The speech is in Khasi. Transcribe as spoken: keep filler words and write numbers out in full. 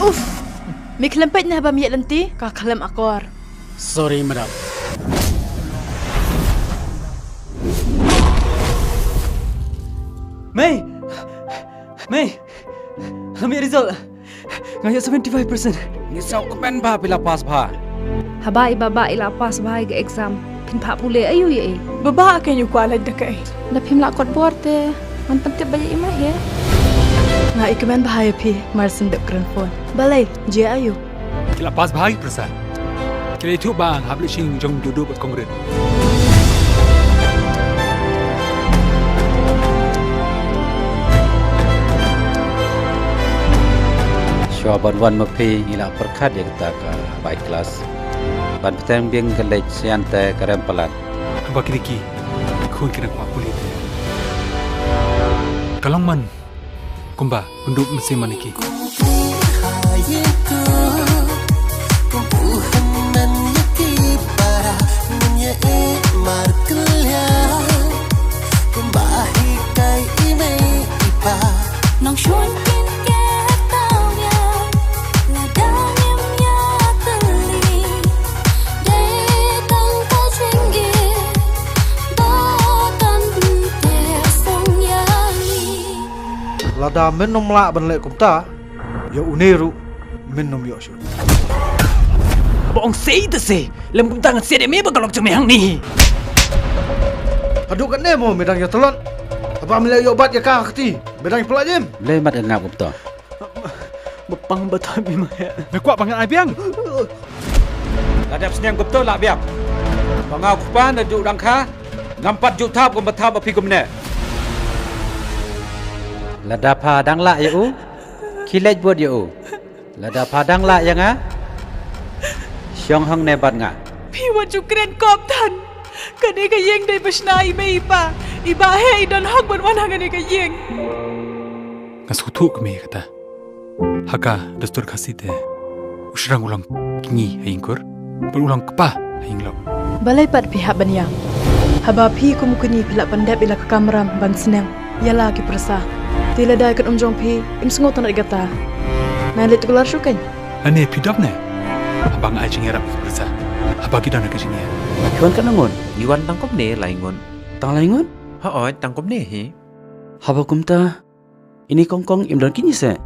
Uff. Me khlem peit ne haba me ïaid lynti, ka khlem akor. Sorry, madam. Mei! Mei! Nga ïoh result. Nga ïoh seventy-five percent. Ngi sngewkmen ba phi la pass bha. Haba i Baba i la pass bha ïa ka exam, phin phah pule aïu ïa i? Baba, ka ïoh kwah leit da kaei? Da phim lah kot bor te ngan pyntip ba ïa i ma he. Nga i kmen bha ïa phi, mar syn dep kren phone. Balei, jia aïu? Ki la pass bha ki pyrsa. Ki la ïathuh ba nga hap leit sha ïing jong Dudu bad Kong Rit. Shuwa ban wan ma phi ngi la pyrkhat ïa kata ka bai klas ban bteng biang ka leit sha ïan te ka rem palat. Haba kine ki khun ki dang kwah pule te ka long man kumba pynduh mynsiem ma ki. Nang shun kin ke tau ya, la dang im ya teli, dei tang ka jinggi, ba tan te sang ya li. Lada men ym lah ban leh kumta, ïa une ruh men ym ïoh shuh. Haba ong sei te sei, lem kumta ngan sei de me ba ka lok jong me hangne. Haduh katne mo me dang ïa tlot. Haba me leh ïoh bat ïa ka kti, me dang ïa pynlait im. Lei mat ngap kumta. Ba pang ba thoi me ma he. Me kwah ba ngan ai biang. La dep sniang kumta la biang. Ba nga u kpa na duh dang kha. Ngam pat ju thap kumba thap ma phi kumne. Lada pha dang lah ïa u, khie leit bud ïa u. Lada pha dang lah ïa nga, shong hangne bad nga. Phi wat ju kren kop than. Kane ka ïing dei ba shna i mei i pa. I Bah he i don hok ban wan ha kane ka ïing. Nga sngewthuh kmie kata. Ha ka dustur Khasi te u shynrang u long kñi ha ïing kur bad u long kpa ha ïing lok. Balei pat phi hap ban ïam? Haba phi kum u kñi phi lah pyndep ïa la ka kamram ban sneng ïa la ki pyrsa. Te lada i kynum jong phi im sngewtynnat ïa kata, nai leit tuklar shuh kein. Lane phi dap ne haba nga ai jingïarap ïa ki pyrsa haba ki don ha ka jingïa? Phi wan katno ngut? Ngi wan tang kumne, lai ngut. Tang lai ngut? Hooid, tang kumne hi. Haba kumta, ine Kong Kong im don kñi seh?